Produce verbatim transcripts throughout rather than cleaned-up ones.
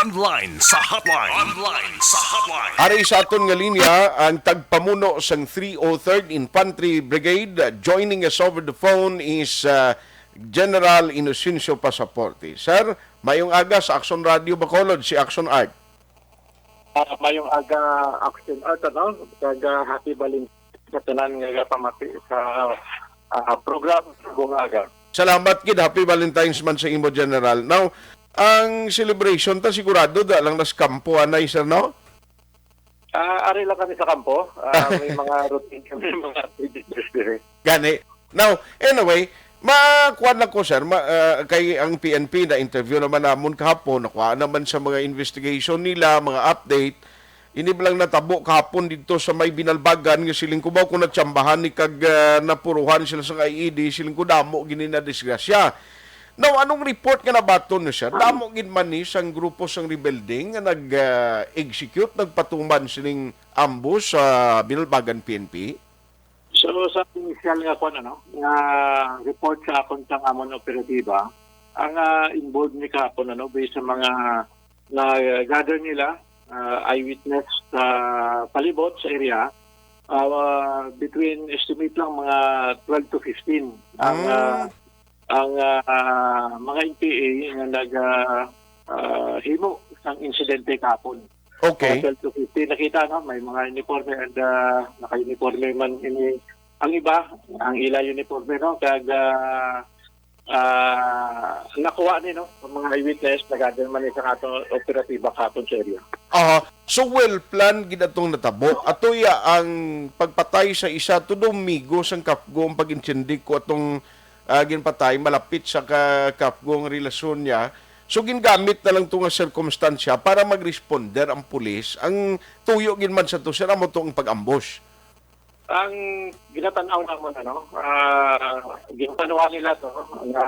Online sa hotline. Online sa hotline. Ari sa aton nga linya ang tagpamuno sang three oh third Infantry Brigade. Joining us over the phone is uh, General Inocencio Pasaporte. Sir, mayong aga sa Action Radio Bacolod, si Action Art. Ah, mayong aga, Action Art, ano? Kag, ah, happy Valentine's sa tanan nga pamati sa, ah, program sa buong aga. Salamat gid, happy Valentine's man sa imo, General. Now, ang celebration ta sigurado da lang nas kampo anay, sir, no? Ah, ari lang kami sa kampo. Ah, may mga routine kami, mga activities diri. Gani. Now, anyway, makuha na ko, sir, ma, ah, kay ang P N P na interview naman namon kahapon, nakuha naman sa mga investigation nila, mga update. Ini ba lang natabo kahapon dito sa may Binalbagan nga siling ko ba kung natsambahan ni kag ah, napuruhan sila sa I E D, siling ko damo gini na disgrasya. Now, anong report nga nabaton ni sir? Damo gid man ni sang grupo sang rebelde nga nag-execute, nagpatuman sining ambush sa Binalbagan P N P? So, sa initial nga kwan, ano, nga report sa akon sang amon operatiba, ang ah, involved ni kahapon, ano, based sa mga na-gather nila, ah, eyewitness sa palibot, sa area, ah, between estimate lang mga twelve to fifteen ang ah, ang ah, mga N P A nga nag ah, ah, himo sang insidente kahapon. Okay. Mga twelve to fifteen, nakita, no? May mga uniforme and ah, naka-uniforme man ini ang iba, ang ila uniforme, no? Kag ah, ah, nakuha ni, no? Ang mga eyewitness, nag-gather man ni sa ato operatiba kahapon sa area. Aha. So, well plan gid atong natabo. Atoya ang pagpatay sa isa to domingo sang kapgo ang pag-intindi ko atong ah, ginpatay malapit sa ka kapgo ang relasyon niya. So, gingamit na lang to nga sirkumstansya para mag-responder ang pulis. Ang tuyo gid man sa to, sir, amo to ang pag-ambush. Ang ginatan-aw namon, ano, ah, ginpanuhan nila to nga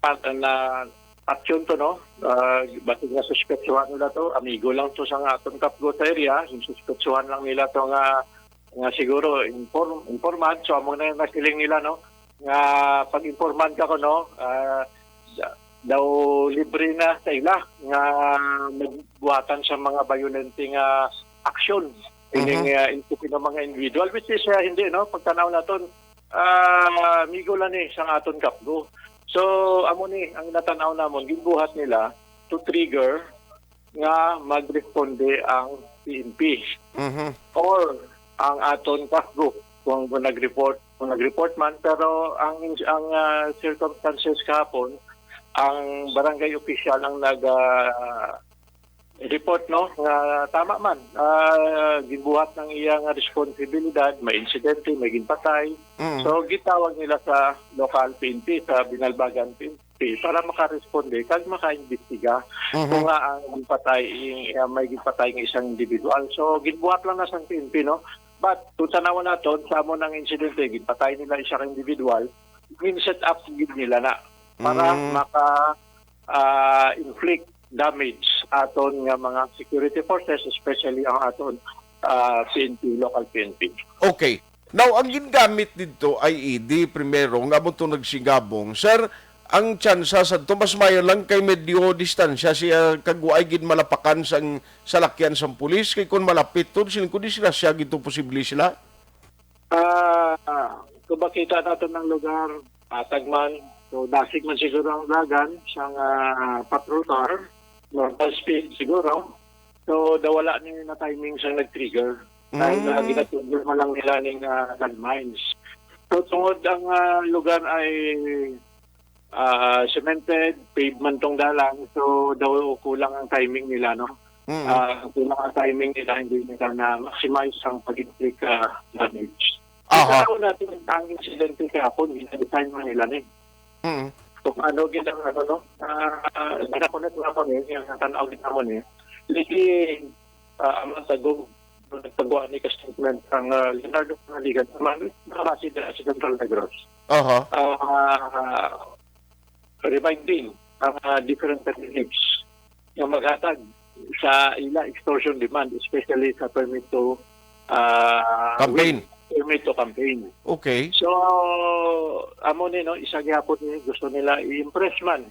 pa-, na aksyon to, no? Ah, basig nga suspetsuhan nila to, amigo lang to sa nga aton kapgo sa area, yung suspetsuhan lang nila to nga nga siguro inform, informan. So, amo na yung nasiling nila, no? Nga pag-informan ka ko, no? Ah, da- daw libre na sa ila nga magbuhatan sa mga bayolente nga aksyon ining Mhm. ah, inti ng mga individual, which is ah, hindi, no? Pagtanaw naton, ah, migo lang ni sa aton kapgo. So, amo ni ang natanaw namon, ginbuhat nila to trigger nga magresponde ang P N P Mhm. or ang aton kasgo kung, kung nag-report, kung nag-report man. Pero ang, ang ah, circumstances kahapon, ang barangay official ang nag ah, report, no, nga tama man, ah, ginbuhat ng iya nga responsibilidad, may insidente, may ginpatay. Mm. So, gitawag nila sa local P N P, sa Binalbagan P N P, para makaresponde kag makaimbestiga Mhm. kung nga ang gipatay, ah, may gipatay nga isang individual. So, ginbuhat lang na sang P N P, no? But kung tanawan naton sa amo nang insidente, gipatay nila isa ka individual, gin-set up gid nila na para Mm. maka ah, inflict damage aton nga mga security forces, especially ang aton ah, P N P, local P N P. Okay. Now, ang gingamit didto ay I E D primero nga amo tong nagsigabong. Sir, ang tsansa sadto mas maayo lang kay medyo distansya siya kag waay gid malapakan sang salakyan sang pulis kay kon malapit to, siling ko disgrasya gid to posible sila. Ah, kung makita naton ang lugar, patag man. So, dasig man siguro ang dagan sang ah, patrol car, normal speed siguro. So, daw wala ni na timing sang nag-trigger. Dahil na Mm. ginatrigger man lang nila ning ah, landmines. So, tungod ang ah, lugar ay ah, cemented, paved man tong dalan, so daw kulang ang timing nila, no? Mm. Ah, kulang ang timing nila, hindi nila na-maximize ang pag-inflict ah, damage. Aha. Sa una, ang insidente kahapon, gina-design man nila ni. Mm. Kung ano gid ang ano, no? Ah, nakakonect na kami, yung natanaw gid naman eh. Lagi, ah, ang mga tagong nagpagawa ni ka statement ang ah, Leonardo Panganiban, naman, nakabase dira sa Central Negros. Aha. Ah, reminding ang ah, different candidates nga maghatag sa ila extortion demand, especially sa permit to ah, Campaign. win, permit to campaign. Okay. So, amo ni, no, isa gihapon ni gusto nila i-impress man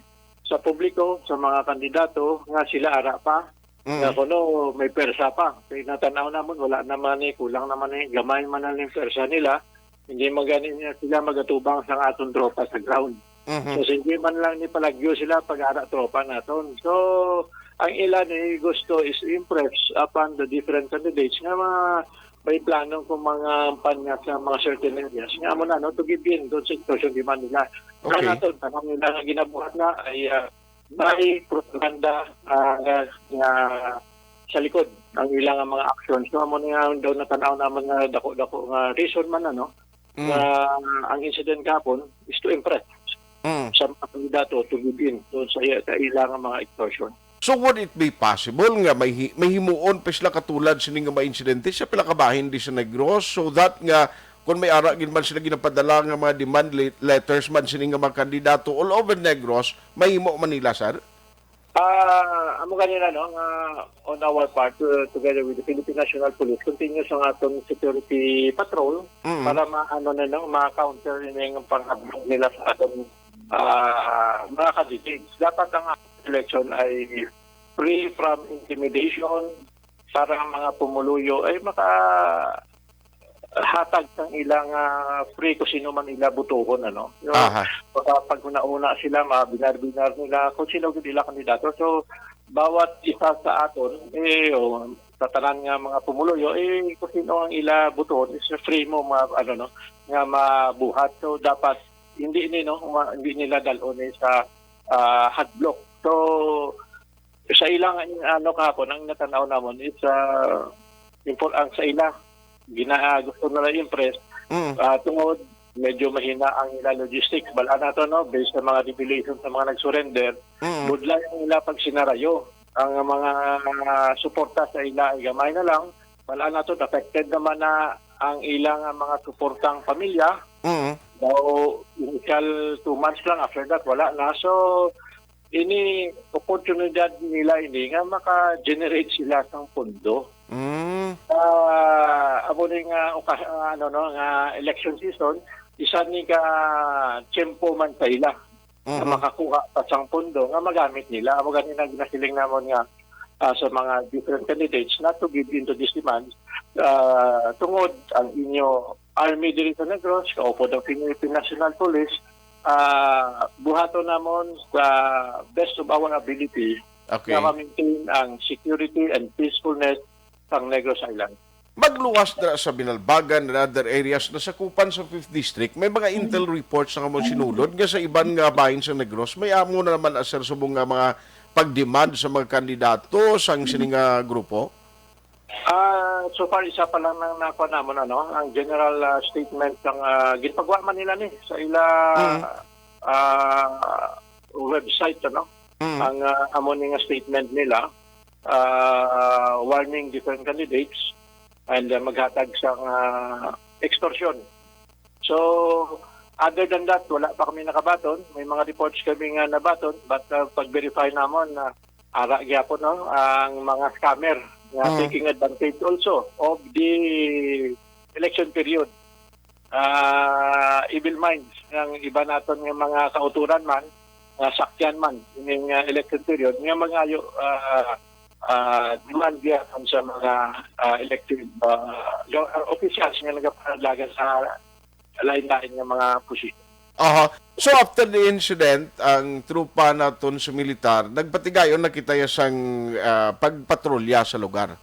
sa publiko, sa mga kandidato nga sila ara pa, nga Mm. kuno may pwersa pa. Kay natan-aw namon, wala naman ni, kulang naman ni, gamay man na ning pwersa nila. Hindi man gani niya sila magatubang sa aton tropa sa ground. Mhm. So, sige man lang ni palagyo sila pag ara tropa naton. So, ang ila ni gusto is impress upon the different candidates nga mga may plano kung mga kampanya sa mga certain areas. Nga mo na, no, to give in doon sa extortion demand nila. Ang Okay. naton, tanang nila nga ginabuhat na ay, ah, may propaganda, ah, nga, nga sa likod ang ilang mga action. So, amo na nga daw natanaw naman nga dako-dako nga reason man, ano, Mm. nga ang incident kahapon is to impress Mm. sa mga kandidato to give in doon sa iya, sa ilang mga extortion. So, would it be possible nga may hi-, may himuon pa sila katulad sini nga mga insidente sa pila ka bahin di sa Negros, so that nga kung may ara gid man sila ginapadala nga mga demand le-, letters man sini nga mga kandidato all over Negros, mahimo man nila, sir? Ah, amo ganina, no, nga on our part, uh, together with the Philippine National Police, continuous ang aton security patrol Mm. para maano na, no, ma-counter ining panghablog nila sa aton, ah, mga candidates. Dapat ang election ay free from intimidation, para ang mga pumuluyo ay maka hatag sang ilang, ah, free kung sino man ila butuhon, ano. So, Aha. makapag-una-una sila, mabinar-binar nila kung sino gid ila kandidato. So, bawat isa sa aton, eh, o, sa tanan nga mga pumuluyo, eh, kung sino ang ila butuhon, is free mo, ma-, ano, no, nga mabuhat. So, dapat hindi ni, no, ma-, hindi nila dalon, eh, sa, ah, hadlok. So, sa ilang, ano, kahapon, ang natanaw namon is, ah, impor-, ang sa ila, gina-, ah, gusto nila i-impress, Mm. ah, tungod medyo mahina ang ila logistics. Bal-an nato, no, based sa mga revelation sa mga nag-surrender, Mm. budlay ang ila pagsinarayo. Ang mga suporta sa ila ay gamay na lang. Bal-an nato, affected naman na ang ilang mga suportang pamilya. Mm. Daw, initial two months lang, after that, wala na. So, ini oportunidad nila ini nga maka-generate sila sang pondo. Mm. Ah, amo ni nga oka-, ah, ano, no, nga election season, isa ni ka tiyempo man sa ila nga Mhm. makakuha pa sang pondo nga magamit nila. Amo gani na ginasiling namon nga, ah, sa mga different candidates not to give in to this demand, ah, tungod ang inyo army diri sa Negros, kaupod ang Philippine National Police, ah, buhaton namon sa best of our ability Okay. nga ma-maintain ang security and peacefulness sang Negros Island. Magluwas dira sa Binalbagan and other areas na sakupan sa Fifth District, may mga intel reports na nga mo sinulod nga sa iban nga bahin sa Negros, may amo na naman, ah, sir, subong nga mga pag-demand sa mga kandidato sang sini nga grupo? Ah, so far, isa pa lang nang nakuha namon, ano, ang general, ah, statement sang, ah, ginpagawa man nila ni sa ila, Mm. ah, website, ano, Mm. ang, ah, amo ni nga statement nila, ah, warning different candidates and, ah, maghatag sang, ah, extortion. So, other than that, wala pa kami nakabaton. May mga reports kami nga nabaton, but, ah, pag-verify namon na ara gyapon, no, ang mga scammer nga Mm. taking advantage also of the election period. Ah, evil minds ng iba naton nga mga kauturan man, nga sakyan man ining, ah, election period nga mangayo, ah, ah, demand gyapon sa mga, ah, elected, ah, go-, ah, officials nga nagapanaglagan sa lain-lain nga mga posisyon. Aha. So, after the incident, ang tropa naton sa militar, nagpatigayon na kita ya sang, ah, pagpatrolya sa lugar?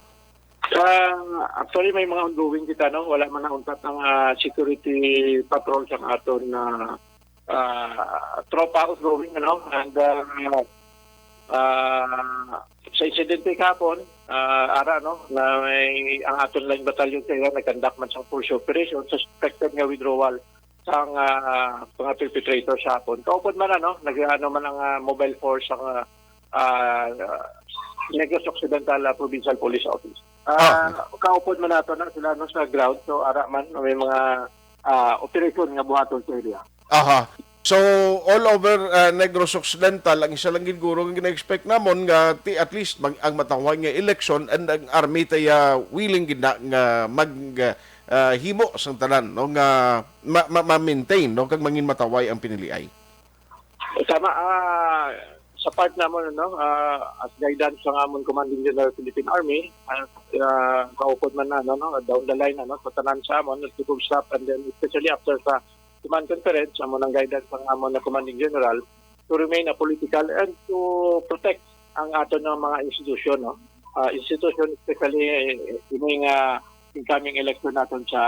Ah, actually, may mga ongoing kita, no? Wala man nauntat ang, ah, security patrol sa aton na, ah, tropa ongoing, ano? And, ah, ah, sa insidente kahapon, ah, ara, no, na may, ang aton lang batalyon sa ila nag-conduct man sang force operation, suspected nga withdrawal sang, ah, mga perpetrator sa hapon. Kaupod man, ano, nag-ano man ang, ah, mobile force sang, ah, ah, Negros Occidental, ah, Provincial Police Office. Ah, Ah. kaupod man nato na sila, no, sa ground. So, ara man, may mga, ah, operation nga buhaton sa area. Aha. So, all over, ah, Negros Occidental, ang isa lang gid guro nga gina-expect namon nga ti-, at least mag-, ang matawhay nga election and ang army tay, ah, willing gid na nga mag, ah, himo sang tanan, no, nga ma-, ma-, ma-maintain, no, kag mangin matawhay ang piniliay. Tama, ah, sa part namon, ano, ah, as guidance sa amon Commanding General Philippine Army, ah, ah, kaupod man na, ano, no, down the line, ano, sa tanan sa amon, sa Chief of Staff, and then especially after sa Command Conference, amo nang guidance sa amon na Commanding General, to remain a political and to protect ang aton nga mga institusyon, no? Ah, institution, especially, eh, ini nga incoming election naton sa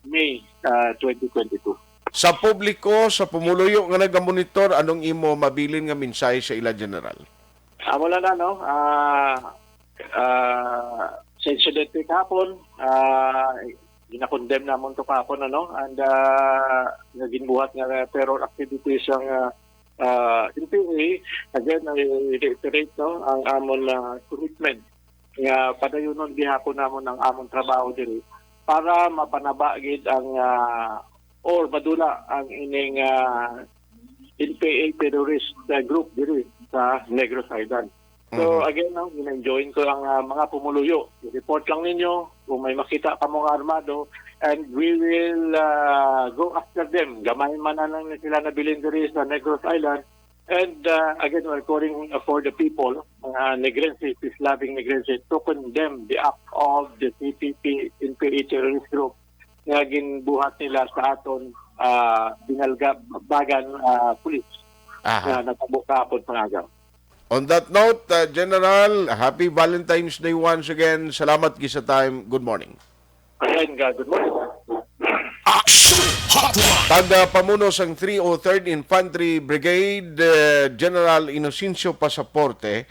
May, ah, twenty twenty-two. Sa publiko, sa pumuluyo nga nagamonitor, anong imo mabilin nga mensahe sa ila, General? Amo lang na, no? Ah, ah, sa insidente kahapon, ah, ginakondem namon to kahapon, ano? And, ah, nga ginbuhat nga terror activities ang, ah, ah, N P A. Again, I reiterate, no, ang amon na commitment nga padayunon gihapon namon ang amon trabaho diri para mapanaba gid ang, ah, or madula ang ining, ah, N P A terrorist, ah, group diri sa Negros Island. So, Mhm. Again, no, gina-enjoy ko ang, ah, mga pumuluyo. I-report lang ninyo kung may makita kamo nga armado, and we will, ah, go after them. Gamay man na lang ni sila nabilin diri sa Negros Island. And, ah, again, we're calling for the people, mga Negrenses, peace-loving Negrenses, to condemn the act of the C P P N P A terrorist group nga ginbuhat nila sa aton, ah, Binalga-, Bagan, ah, Police Aha. Nga natabo kahapon pangagaw. On that note, uh, General, happy Valentine's Day once again. Salamat gid sa time. Good morning. Again, uh, good morning. Action Hotline. Taga pamuno sang three oh third Infantry Brigade, uh, General Inocencio Pasaporte,